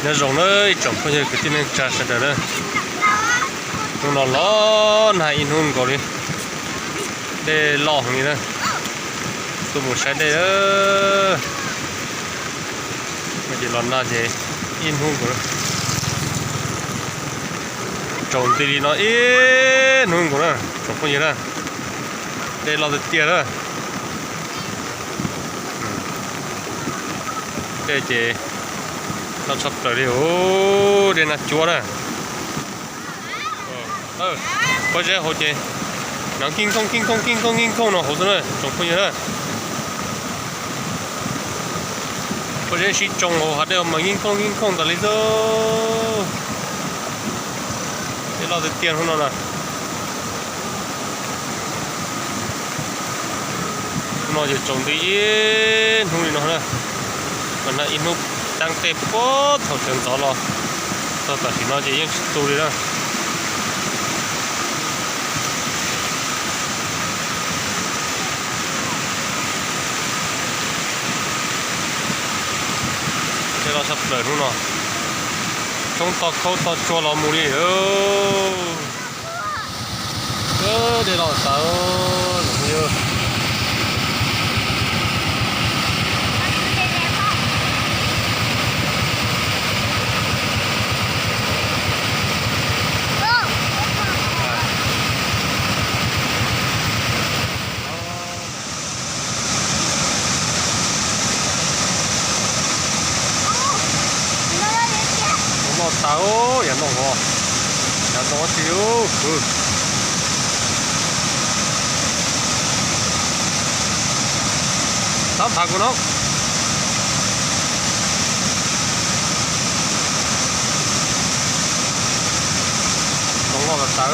Nyob zoo na ib tsoom phooj ywg kwv tij neej tsa sawv daws na. Hnub no los nag ib hnub nkaus li, dej loj heev li na. Tuaj mus saib dej na. Ces los nag ces ib hnub nkaus, tsaus nti li no ib hnub nkaus na tsoom phooj ywg na. Dej loj tiag tiag na. Dej ces loj tshaj plaws li, dej nag cuab na. Pob zeb hauv ces nag kij nkooj kij nkooj kij nkooj kij nkooj no hauv xwb na tsoom phooj ywg na. Pob zeb sib tsoo hauv hav dej mas kij nkooj kij nkooj tas li xwb. Dej loj tiag tiag hnub no na. Hnub no ces tsaus nti ib hnub li no na. Mas nag ib hnub taab tej puag thaum sawv ntxov los txog tam sim no ces yeej tsis tu li na. Dej loj tshaj plaws hnub no, tshoob tog khaub tog tsuag los mus li. Dej loj tas. Loj tas, yav no, yav no tsis, tab phav kuv no. Loj tas.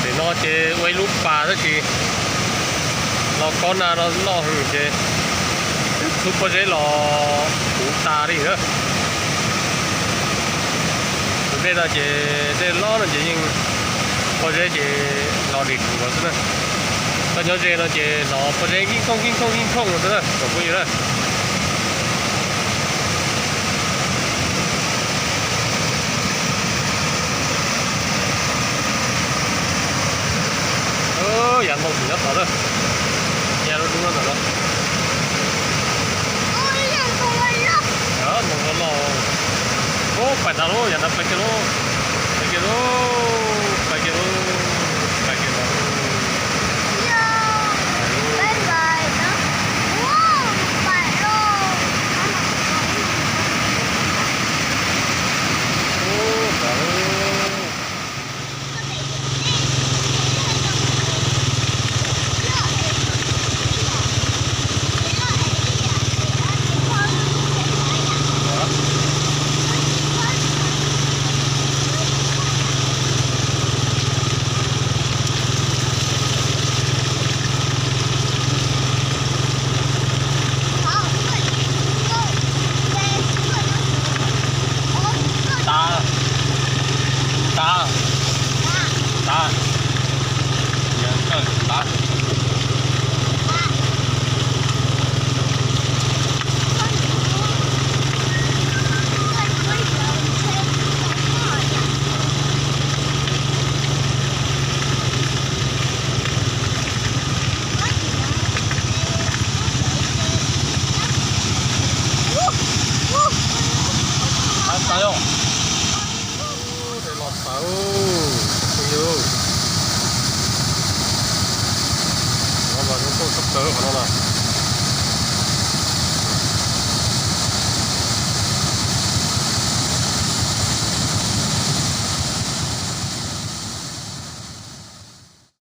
Nim no ces ua ib lub pas tab sis los kob nag no loj heev ces twb txhub pob zeb los puv tas li na. Tus dej no ces dej loj no ces yeej pob zeb ces los dim kuv xwb na. Koj nyob ze no ces los pob zeb kij nkooj kij nkooj kij nkooj xwb na tsoom phooj ywg na. Yav ntoo tseem nyob tod na, yav lub dub no ntawm no. Ntoo loj loj. Ub, pais ntag lauj, yav ntawd pais kiag lauj, pais kiag lauj, pais kiag lauj, pais kiag ntag lauj. Tav, tav, tav, tav. Tav, tav yog.